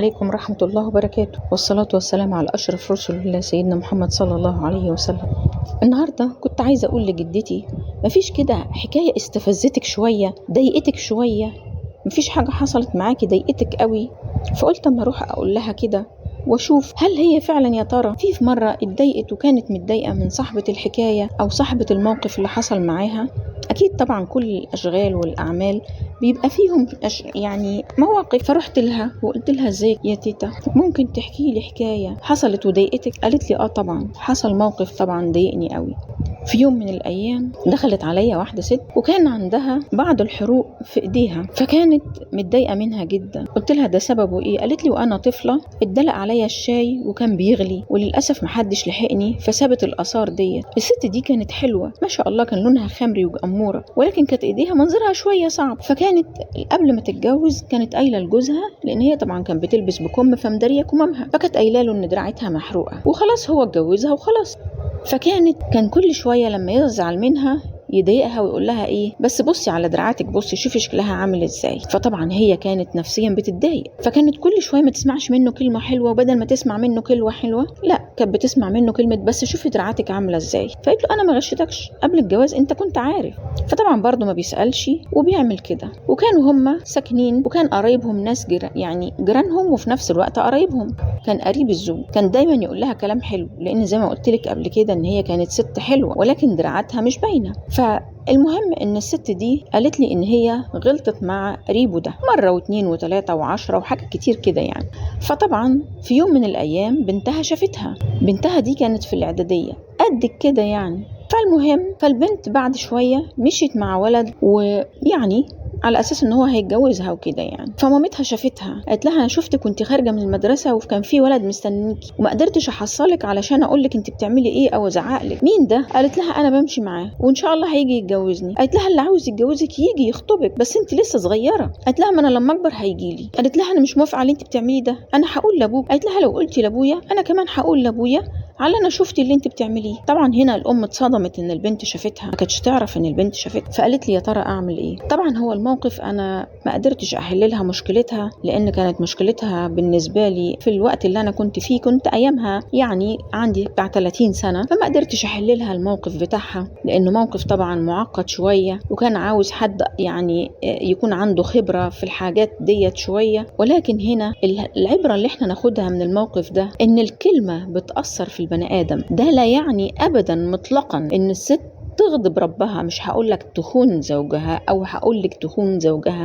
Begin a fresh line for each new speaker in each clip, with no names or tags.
عليكم ورحمة الله وبركاته، والصلاة والسلام على أشرف رسل الله سيدنا محمد صلى الله عليه وسلم. النهاردة كنت عايزة أقول لجدتي مفيش كده حكاية استفزتك شوية، ضايقتك شوية، مفيش حاجة حصلت معاكي ضايقتك قوي؟ فقلت اما اروح أقول لها كده واشوف هل هي فعلا يا ترى في مرة اتضايقت وكانت متضايقة من صاحبة الحكاية أو صاحبة الموقف اللي حصل معاها. أكيد طبعا كل الأشغال والأعمال بيبقى فيهم يعني مواقف. فرحت لها وقلت لها ازيك يا تيتا، ممكن تحكي لي حكاية حصلت وضايقتك؟ قالت لي اه طبعا حصل موقف طبعا ضايقني قوي. في يوم من الأيام دخلت عليا واحدة ست وكان عندها بعض الحروق في إيديها، فكانت متضايقة منها جدا. قلت لها ده سببه إيه؟ قالت لي وأنا طفلة اتدلق عليا الشاي وكان بيغلي وللأسف محدش لحقني فسابت الآثار ديت. الست دي كانت حلوة ما شاء الله، كان لونها خمري وأمورة، ولكن كانت إيديها منظرها شوية صعب. فكانت قبل ما تتجوز كانت قايلة لجوزها، لأن هي طبعا كانت بتلبس بكم فمدارية كمامها، فكانت قايلة له إن دراعتها محروقة وخلاص هو اتجوزها وخلاص. فكان كل شوية لما يزعل منها يضايقها ويقول لها ايه، بس بصي على دراعاتك، بصي شوفي شكلها عامل ازاي. فطبعا هي كانت نفسيا بتتضايق، فكانت كل شوية ما تسمعش منه كلمة حلوة، وبدل ما تسمع منه كلمة حلوة لا كانت بتسمع منه كلمة بس شوفي دراعاتك عامله ازاي. فقالت له انا ما غشيتكش قبل الجواز، انت كنت عارف. فطبعا برضه ما بيسالش وبيعمل كده. وكانوا هم ساكنين وكان قرايبهم ناس يعني جيرانهم، وفي نفس الوقت قرايبهم، كان قريب الزوج، كان دايما يقول لها كلام حلو، لان زي ما قلت لك قبل كده ان هي كانت ست حلوة ولكن دراعاتها مش باينة. فالمهم ان الست دي قالت لي ان هي غلطت مع قريبه ده مرة واثنين وثلاثة وعشرة وحاجات كتير كده يعني. فطبعا في يوم من الايام بنتها شافتها، بنتها دي كانت في الاعدادية قد كده يعني. فالمهم فالبنت بعد شوية مشيت مع ولد، ويعني على اساس ان هو هيتجوزها وكده يعني. فمامتها شافتها قالت لها انا شفتك وانت خارجه من المدرسة وكان في ولد مستنيكي وما قدرتش احصلك علشان اقول لك انت بتعملي ايه او ازعق لك، مين ده؟ قالت لها انا بمشي معاه وان شاء الله هيجي يتجوزني. قالت لها اللي عاوز يتجوزك يجي يخطبك بس انت لسه صغيرة. قالت لها ما انا لما اكبر هيجي لي. قالت لها انا مش موافقة على اللي انت بتعمليه ده، انا هقول لابوك. قالت لها لو قلتي لابويا انا كمان هقول لابويا على انا شفت اللي انت بتعمليه. طبعا هنا الام اتصدمت ان البنت شافتها، ما كانتش تعرف ان البنت شافتها. فقالت لي يا ترى اعمل ايه؟ طبعا هو الموقف انا ما قدرتش احل لها مشكلتها، لان كانت مشكلتها بالنسبة لي في الوقت اللي انا كنت فيه، كنت ايامها يعني عندي بتاع 30 سنة، فما قدرتش احل لها الموقف بتاعها لانه موقف طبعا معقد شوية، وكان عاوز حد يعني يكون عنده خبره في الحاجات ديت شوية. ولكن هنا العبرة اللي احنا ناخدها من الموقف ده ان الكلمة بتاثر في البني آدم. ده لا يعني أبدا مطلقا إن الست تغضب ربها، مش هقولك تخون زوجها أو هقولك تخون زوجها،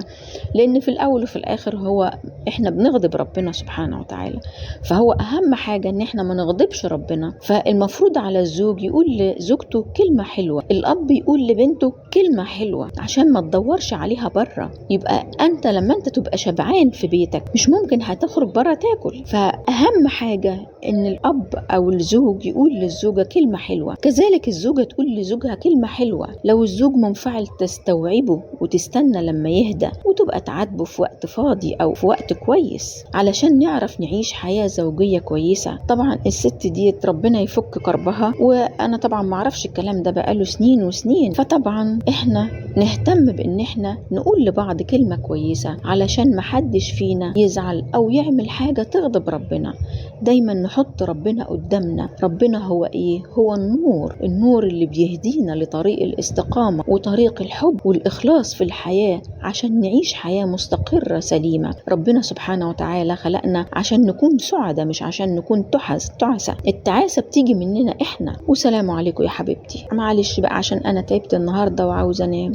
لأن في الأول وفي الآخر هو إحنا بنغضب ربنا سبحانه وتعالى. فهو أهم حاجة إن إحنا ما نغضبش ربنا. فالمفروض على الزوج يقول لزوجته كلمة حلوة، الأب يقول لبنته كلمة حلوة عشان ما تدورش عليها بره. يبقى أنت لما أنت تبقى شبعان في بيتك مش ممكن هتخرج بره تاكل. فأهم حاجة إن الأب أو الزوج يقول للزوجة كلمة حلوة، كذلك الزوجة تقول لزوجها كلمة حلوة. لو الزوج منفعل تستوعبه وتستنى لما يهدى وتبقى تعاتبه في وقت فاضي أو في وقت كويس علشان نعرف نعيش حياة زوجية كويسة. طبعا الست دي ربنا يفك كربها، وأنا طبعا معرفش الكلام ده بقاله سنين وسنين. فطبعا احنا نهتم بإن احنا نقول لبعض كلمة كويسة علشان محدش فينا يزعل أو يعمل حاجة تغضب ربنا. دايما نحط ربنا قدامنا. ربنا هو إيه؟ هو النور، النور اللي بيهدينا لطريق الاستقامة وطريق الحب والإخلاص في الحياة عشان نعيش حياة مستقرة سليمة. ربنا سبحانه وتعالى خلقنا عشان نكون سعداء مش عشان نكون تعسة. التعاسة بتيجي مننا إحنا. وسلام عليكم يا حبيبتي. معلش بقى عشان أنا تعبت النهاردة وعاوزة أنام.